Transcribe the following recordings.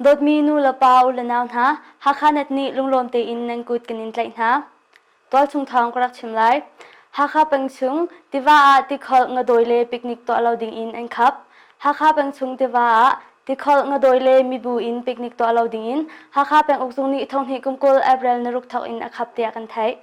Dawtmi nu le pa u le nau hna, Hakha Net nih lunglawm tein nan kut kan in tlaih hna. Tualchung thawng ka rak chim lai. Hakha peng chung tiva ah tikholh ngadawi le picnic tuah lo ding in an khap. Hakha peng chung tiva ah tikholh ngadawi le mibu in picnic tuah lo ding in Hakha penguk zung nih thonghnih kum 20 April ni ruk thawk in a khap tiah kan theih.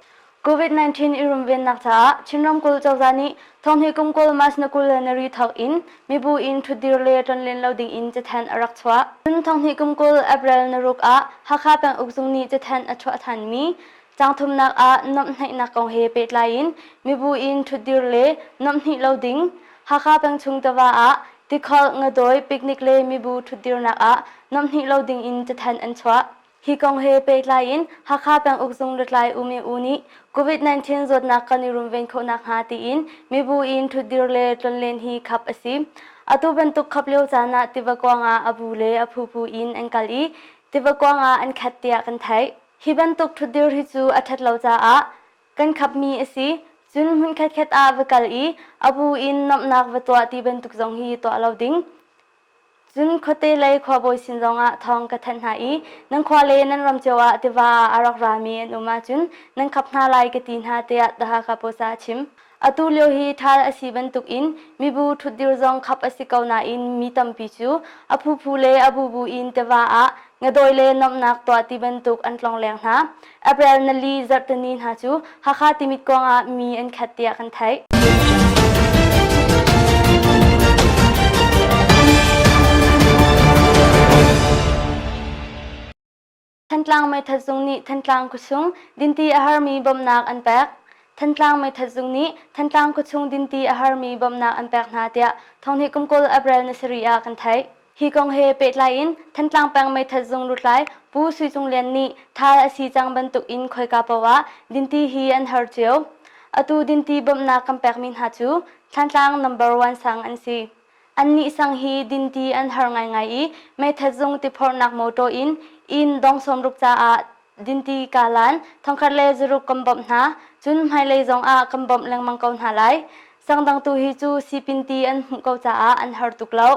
COVID-19 i runvennak caah Chin ramkulh cozah nih thonghnih kum 20 March ni 20 le nari thawk in mibu in ṭhutdir le ṭonlen lo ding in cathanh a rak chuah. Cun thonghnih kum 20 April ni ruk ah Hakha penguk zung nih cathanh a chuah ṭhanmi Cangthumnak ah nuamhhnaihnak kong he pehtlai in mibu in ṭhutdir le nuamhhnih lo ding, Hakha pengchung tiva ah tikholh, ngadawi, picnic le mibu ṭhutdirnak ah nuamhhnih lo ding in cathanh an chuah. Hi kong he pehtlai in Hakha penguk zung lutlai U Mi U nih COVID-19 zawtnak kan i runven khawh nakhnga tiin mibu in ṭhutdir le tlonlen hi khap a si. Atu bantuk khap lio caan ah tiva kuang ah a bu le a phuphu in an kal i tiva kuang ah an khat tiah kan theih. Hi bantuk ṭhutdir hi cu a ṭhat lo caah kan khapmi a si. Cun hmun khatkhat ah va kal i a bu in nuamhnak va tuah ti bantuk zong hi tuah lo ding. Cun khuate lei khuabawi sin zongah thawng ka thanh hna i nan khua le nan ram cio ah tiva ah a rak rami an um ahcun nan khap hna lai ka ti hna tiah The Hakha Post ah a chim. Atu lio hi ṭhal a si bantukin mibu ṭhutdir zong khap a si ko nain mi tampi cu a phuphu le a bubu in tiva ah ngadawi le nuamhnak tuah ti bantuk an tlongleng hna. April nali zarhteni hna cu Hakha Timit kuang ah mi an khat tiah kan theih. Thantlang meithat zung nih Thantlang khuachung dinti a harmi bawmhnak an pek. Thantlang meithat zung nih Thantlang khuachung dinti a harmi bawmhnak an pek hna tiah thonghnih kum 20 April ni sarih ah kan theih. Hi kong he pehtlai in Thantlang peng meithat zung lutlai Pu Sui Cung Lian nih thal a si cang bantuk in khoika paoh ah dinti hi an har cio. Atu dinti bawmhnak kan pekmi hna cu Thantlang number one sang an si. Annih sang hi dinti an har ngaingai i meithat zung tiphorhnak mawṭaw in inn dong sawmruk caah dinti kalan thongkhat le zaruk kan bawmh hna. Cun hmailei zongah kan bawmh lengmang ko hna lai. Sangdang tu hi cu sipin ti an hmuh ko caah an har tuk lo.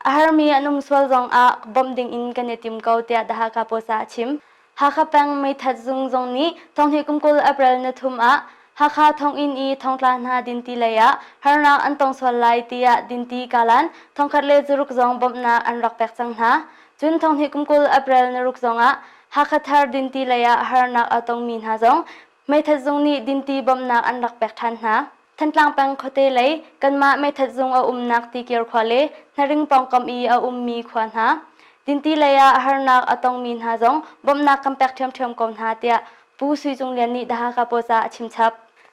A harmi an um sual zongah bawmh dingin kan i tim ko tiah The Hakha Post ah a chim. Hakha peng meithat zung zong nih thonghnih kum 20 April ni thum ah Hakha thonginn i thongtla hna dinti lei ah harnak an tong sual lai tiah dinti kalan thongkhat le zaruk zong bawmhnak an rak pek cang hna. Cun thonghnih kum 20 April ni ruk zong ah Hakha thar dinti lei ah harnak a tongmi hna zong meithat zung nih dinti bawmhnak an rak pek ṭhan hna. Thantlang peng khuate lei kanmah meithat zung a umnak Tikir khua le Hnaring pawngkam i a ummi khua hna dinti lei ah harnak a tongmi hna zong bawmhnak kan pek ṭhiamṭhiam ko hna tiah Pu Sui Cung Lian nih The Hakha Post ah a chimchap.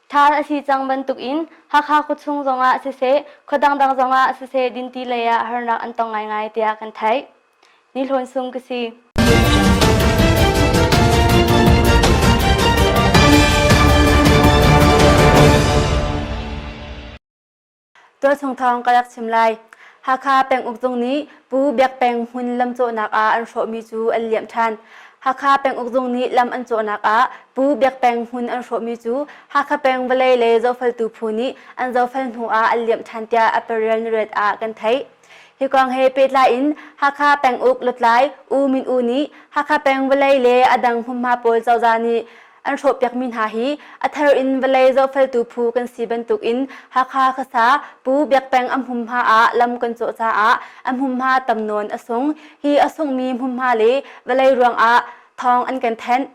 Thal a si cang bantukin Hakha khuachung zongah siseh, khua dangdang zongah siseh dinti lei ah harnak an tong ngaingai tiah kan theih. Ni Hlawn Sung ka si. Tualchung thawng ka rak chim lai. Hakha penguk zung nih Pu Biak Peng hmun lamcawhnak ah an hrawhmi cu an liamh ṭhan. Hakha penguk zung nih lam an cawhnak ah Pu Biak Peng hmun an hrawhmi cu Hakha peng vawlei le zohfeltu phu nih an zohfel hnu ah an liamh ṭhan tiah April ni riat ah kan theih. Hi kong he pehtlai in Hakha penguk lutlai U Min U nih Hakha peng vawlei le a dang hmunhma pawl cozah nih an hrawhpiakmi hna hi a thar in vawlei zohfeltu phu kan si bantukin Hakha khuasa Pu Biak Peng a hmunhma ah lam kan cawh caah a hmunhma tam nawn a sung. Hi a sungmi hmunhma le vawlei ruangah thawng an kan thenh.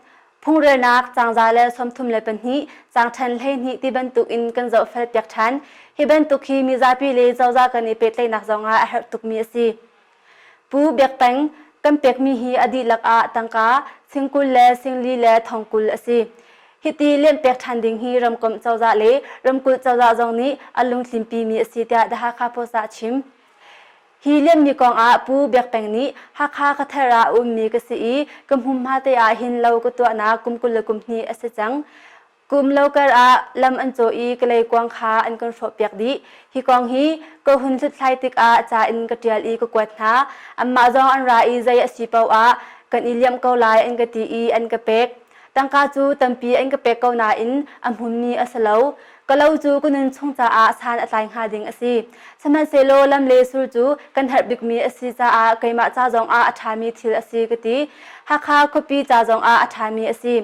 Phungrelnak cangza le 32 caangṭhen 12 ti bantuk in kan zohfel piak ṭhan. Hi bantuk hi mizapi le cozah kan i pehtlaihnak zongah a herh tukmi a si. Pu Biak Peng kan pekmi hi a dihlak ah tangka singkul le singli le thongkul a si. Hiti lianhpek ṭhan ding hi ramkomh cozah le ramkulh cozah zong nih a lungtlinpimi a si tiah The Hakha Post ah a chim. Hi liammi kong ah Pu Biak Peng nih Hakha Khather ah a ummi ka si i ka hmunhma te ah hin lo ka tuahnak kum 20 le kum hnih a si cang. Kum lo kar ah lam an cawh i kalay kuang kha an kan hrawhpiak dih. Hi kong hi ka hun hluthlai tikah ca in ka ṭial i ka kuat hna. Anmah zong an ra i zei a si paoh ah kan i liamh ko lai an ka ti i an ka pek. Tangka cu tampi an ka pek ko nain a hmunmi a si lo. Ka lo cu ka nun chung caah san a tlai hnga ding a si. Sihmanhsehlaw lam le sul cu kan herh bikmi a si caah keimah ca zongah a ṭhami thil a si ka ti. Hakha khuapi ca zongah a ṭhami a si.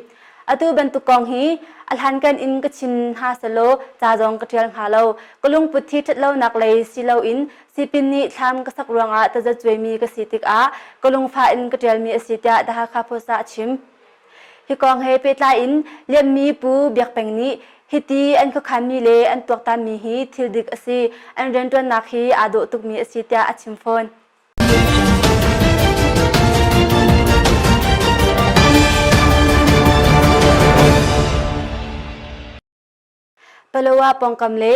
Atu bantuk kong hi a hlankan in ka chim hna selaw ca zong ka ṭial hnga lo. Ka lungput hi ṭhatlonak lei si loin sipin nih thlam ka sak ruangah tazacuaimi ka si tikah ka lungfah in ka ṭialmi a si tiah The Hakha Post ah a chim. Hi kong he pehtlai in liammi Pu Biak Peng nih hiti an khuakhanmi le an tuaktanmi hi thil dik a si, an rianṭuannak hi aa dawh tukmi a si tiah a chim fawn. Palawa pawngkam le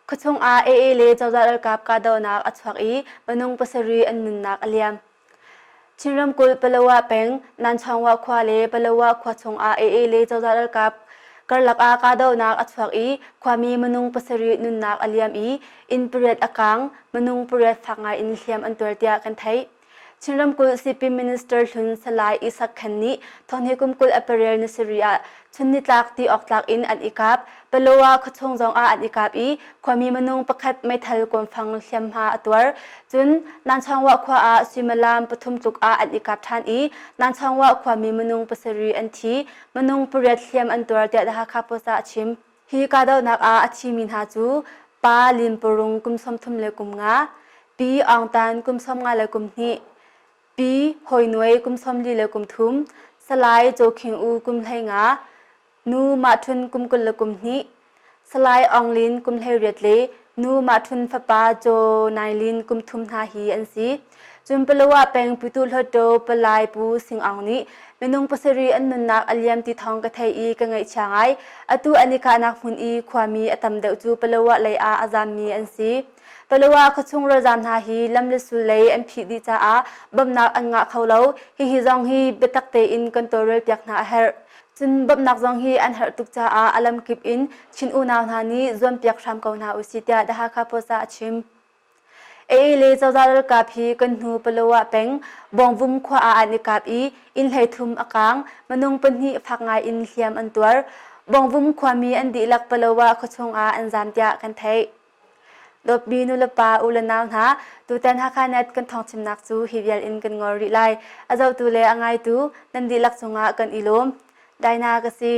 khuachung ah AA le cozah ralkap kahdohnak a chuak i minung pasarih an nunnak a liam. Chin ramkulh Palawa peng Nanchawngwa khua le Palawa khua chung ah AA le cozah ralkap karlak ah kahdohnak a chuak i khuami minung pasarih nunnak a liam i inn pariat a kaang, minung pariat fak ngai in hliam an tuar tiah kan theih. Chin ramkulh Sipin Minister hlun Salai Isak Khan nih thonghni kum 20 April ni sarih ah chun nitlak ti awk tlak in an i kap. Palawa khuachung zong ah an i kap i khuami minung pakhat meithal kuanfang hliamhma a tuar. Cun Nanchangwah khua ah suimilam pathum tluk ah an i kap ṭhan i Nanchangwah khuami minung pasarih an thi, minung pariat hliam an tuar tiah The Hakha Post ah a chim. Hi kahdohnak ah a thimi hna cu Pa Lin Parung kum 33 le kum nga, Pi Aung Tan kum 50 le kum hnih, Pi Hoi Nuai kum 44 le kum thum, Salai Caw Khing U kum 15, Nu Mah Htun kum 20 le kum hnih, Salai Aung Lin kum 18 le Nu Mah Htun fapa Caw Nai Lin kum thum hna hi an si. Cun Palawa peng Pyituh Hluttaw Palai Pu Sing Aung nih minung pasarih an nunnak a liam ti thawng ka thei i ka ngaihchia ngai. Atu an i kahnak hmun i khuami a tam deuh cu Palawa lei ah a zammi an si. Palawa khuachung ralzam hna hi lam le sul lei an phih dih caah bawmhnak an ngah kho lo. Hihi zong hi biatak tein kan tawlrelpiak hna a herh. Cun bawmhnak zong hi an herh tuk caah a lamkip in Chin unau hna nih zuampiak hram ko hna usih tiah The Hakha Post ah a chim. AA le cozah ralkap hi kan hnu Palawa peng Bawngvum khua ah an i kap i inn 13 a kaang, minung pahnih fak ngai in hliam an tuar. Bawngvum khuami an dihlak Palawa khuachung ah an zaam tiah kan theih. Dawtmi nulepa u le nau hna, tutan Hakha Net kan thawngchimnak cu hi vial in kan ngol rih lai. A zohtu le a ngaitu nan dihlak cungah kan i lawm. Daina ka si.